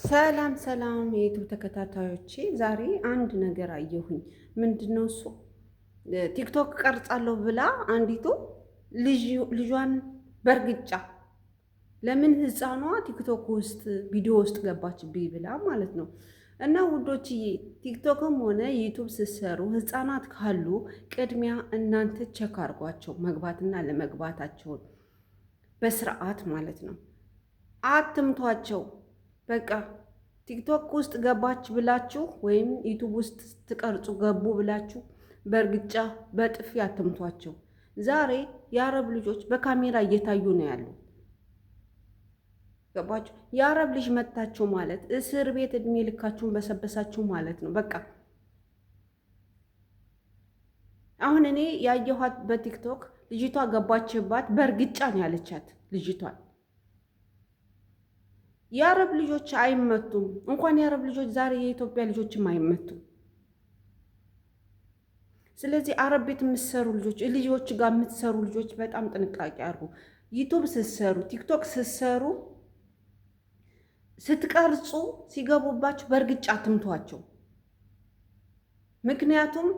ሰላም ሰላም የ YouTube ተከታታዮቼ፣ ዛሬ አንድ ነገር አየሁኝ። ምንድነው እሱ? TikTok ቀርጻለሁ ብላ አንዲቱ ልጇን በእርግጫ፣ ለምን ህፃኗ TikTok ውስጥ ቪዲዮ ውስጥ ገባችብኝ ብላ ማለት ነው። እና ውዶችዬ፣ TikTok ም ሆነ YouTube ስትሰሩ ህፃናት ካሉ ቅድሚያ እናንተ check አድርጓቸው መግባትና አለመግባታቸውን በስርዓት ማለት ነው። አትምቷቸው። በቃ TikTok ውስጥ ገባች ብላችሁ ወይም YouTube ውስጥ ስትቀርጹ ገቡ ብላችሁ በእርግጫ በጥፊ አትምቷቸው። ዛሬ የአረብ ልጆች በካሜራ እየታዩ ነው ያሉ። ገባችሁ? የአረብ ልጅ መታችሁ ማለት እስር ቤት እድሜ ልካችሁን በሰበሳችሁ ማለት ነው። በቃ አሁን እኔ ያየኋት በ TikTok ልጅቷ ገባችባት፣ በእርግጫ ነው ያለቻት ልጅቷን። የአረብ ልጆች አይመቱም። እንኳን የአረብ ልጆች ዛሬ የኢትዮጵያ ልጆችም አይመቱም። ስለዚህ አረብ ቤት የምትሰሩ ልጆች፣ ልጆች ጋር የምትሰሩ ልጆች በጣም ጥንቃቄ አድርጉ። YouTube ስትሰሩ፣ TikTok ስትሰሩ፣ ስትቀርጹ ሲገቡባችሁ በእርግጫ አትምቷቸው። ምክንያቱም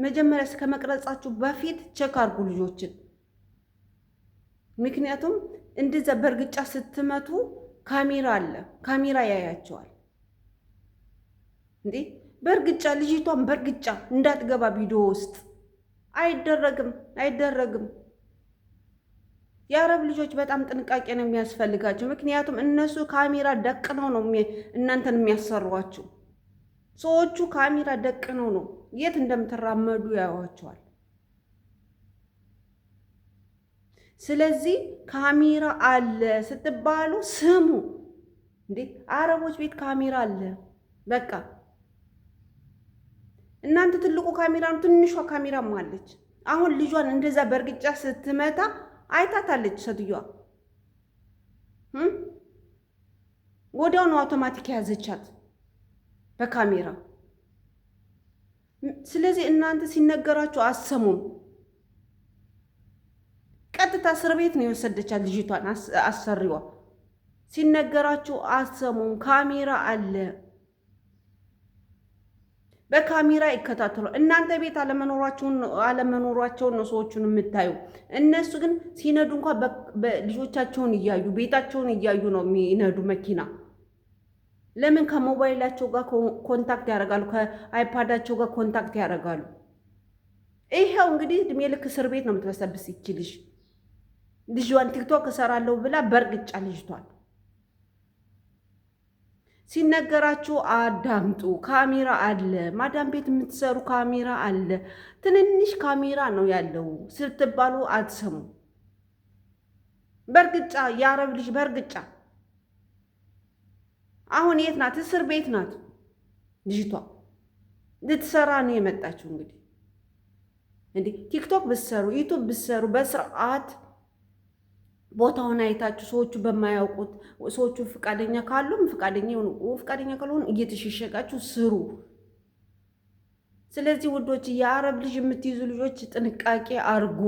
መጀመሪያ እስከ መቅረጻችሁ በፊት check አድርጉ ልጆችን። ምክንያቱም እንደዛ በእርግጫ ስትመቱ ካሜራ አለ፣ ካሜራ ያያቸዋል። እንዴ፣ በእርግጫ ልጅቷን በእርግጫ እንዳትገባ ቪዲዮ ውስጥ አይደረግም፣ አይደረግም። የአረብ ልጆች በጣም ጥንቃቄ ነው የሚያስፈልጋቸው። ምክንያቱም እነሱ ካሜራ ደቅነው ነው እናንተን የሚያሰሯቸው። ሰዎቹ ካሜራ ደቅነው ነው፣ የት እንደምትራመዱ ያዩዋቸዋል። ስለዚህ ካሜራ አለ ስትባሉ ስሙ። እንዴ፣ አረቦች ቤት ካሜራ አለ። በቃ እናንተ ትልቁ ካሜራ ነው፣ ትንሿ ካሜራም አለች። አሁን ልጇን እንደዛ በእርግጫ ስትመታ አይታታለች ሴትዮዋ። ወዲያው ነው አውቶማቲክ የያዘቻት በካሜራ። ስለዚህ እናንተ ሲነገራችሁ አሰሙም። ቀጥታ እስር ቤት ነው የወሰደቻት ልጅቷን አሰሪዋ። ሲነገራችሁ አሰሙም። ካሜራ አለ፣ በካሜራ ይከታተሉ። እናንተ ቤት አለመኖሯቸውን ነው ሰዎቹን የምታዩ። እነሱ ግን ሲነዱ እንኳ ልጆቻቸውን እያዩ፣ ቤታቸውን እያዩ ነው የሚነዱ መኪና። ለምን? ከሞባይላቸው ጋር contact ያደርጋሉ፣ ከ iPad ኣቸው ጋር contact ያደርጋሉ። ይኸው እንግዲህ እድሜ ልክ እስር ቤት ነው የምትበሰብስ ይቺ ልጅ። ልጇን TikTok እሰራለሁ ብላ በእርግጫ ልጅቷን። ሲነገራችሁ አዳምጡ። ካሜራ አለ። ማዳም ቤት የምትሰሩ ካሜራ አለ። ትንንሽ ካሜራ ነው ያለው ስትባሉ አትሰሙ። በእርግጫ፣ የአረብ ልጅ በእርግጫ አሁን የት ናት? እስር ቤት ናት ልጅቷ። ልትሰራ ነው የመጣችው። እንግዲህ እንዲህ TikTok ብትሰሩ፣ YouTube ብትሰሩ በስርዓት ቦታውን አይታችሁ፣ ሰዎቹ በማያውቁት፣ ሰዎቹ ፍቃደኛ ካሉም ፍቃደኛ ይሁኑ፣ ፍቃደኛ ካልሆኑ እየተሸሸጋችሁ ስሩ። ስለዚህ ውዶች፣ የአረብ ልጅ የምትይዙ ልጆች ጥንቃቄ አርጉ።